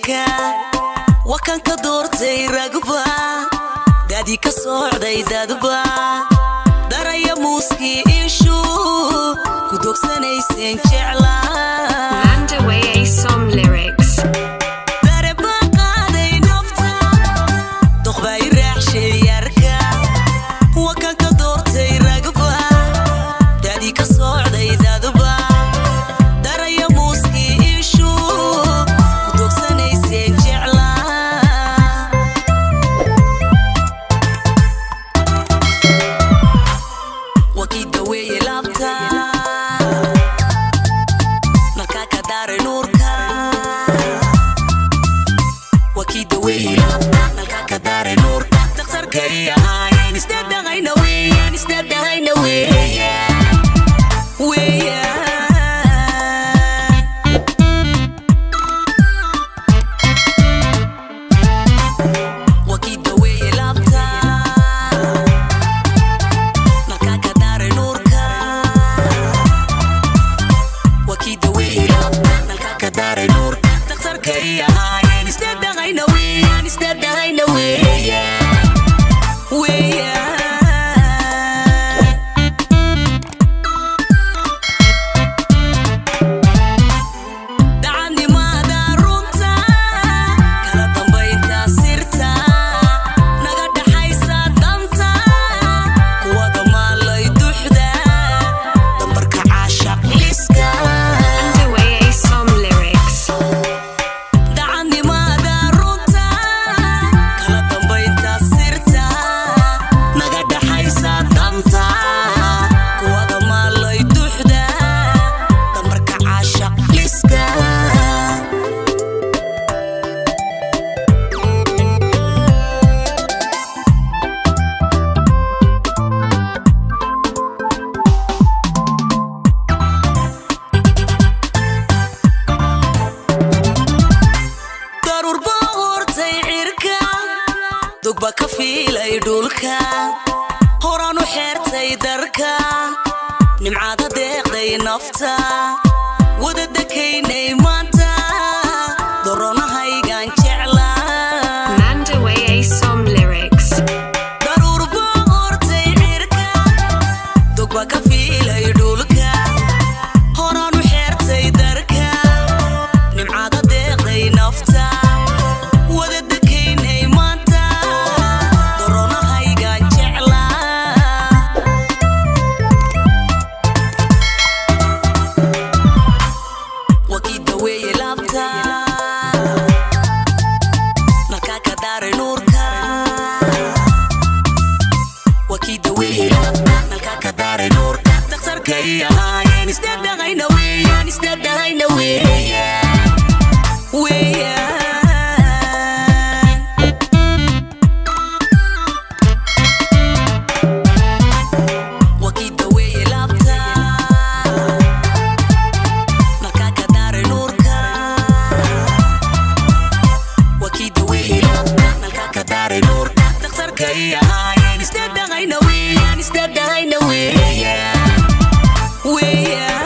Yarka wakan ka doortay ragba, daadii ka socday dadba, daraya muuskii ishu ku dogsanayseen jeclaa. Mandaway song lyrics. Dareba qaaday nafta, doqbaa i raaxshay. Yarka wakan ka doortay ragba, daadii ka socday dadba, daraya muuskii ishu ku dogsanayseen jeclaa. Wakii daweeye laabta, markaa ka daaray nuurka. Wakii daweeye laabta, nalkaa ka daaray nuurka. Daktarkay ahaayeen isdadahayna weeyaan, isdadahayna weeyaan, weeyaan. Wakii daweeye laabta, nalkaa ka daaray nuurka. Wakii daweeye laabta, nalkaa ka daaray nuurka. Daktarkay ahaayeen isdadahayna weeyaan, isdadahayna weeyaan, weeyaan. Dacanimada runta, kala dambaynta sirta, naga dhaxaysa danta, kuwada maalay duxda, dambarka caashaq liska. Mandaway song lyrics. Dacanimada runta, kala dambaynta sirta, naga dhaxaysa danta, kuwada maalay duxda, dambarka caashaq liska. Daruur baa hortay cirka, dogba ka fiilay dhulka, horaan u xeertay darka, nimcaada deeqday nafta, wada dekaynay maanta, doronahaygaan jeclaa. Mandaway song lyrics. Daruur baa hortay cirka, dogba ka fiilay dhulka, horaan u xeertay darka, nimcaada deeqday nafta, wada dekaynay maanta, doronahaygaan jeclaa. Wakii daweeye laabta, nalkaa ka daaray nuurka. Wakii daweeye laabta, nalkaa ka daaray nuurka. Daktarkay ahaayeen isdadahayna weeyaan, isdadahayna weeyaan, weeyaan. Wakii daweeye laabta, nalkaa ka daaray nuurka. Wakii daweeye laabta, nalkaa ka daaray nuurka. Daktarkay ahaayeen isdadahayna weeyaan, isdadahayna weeyaan, weeyaan.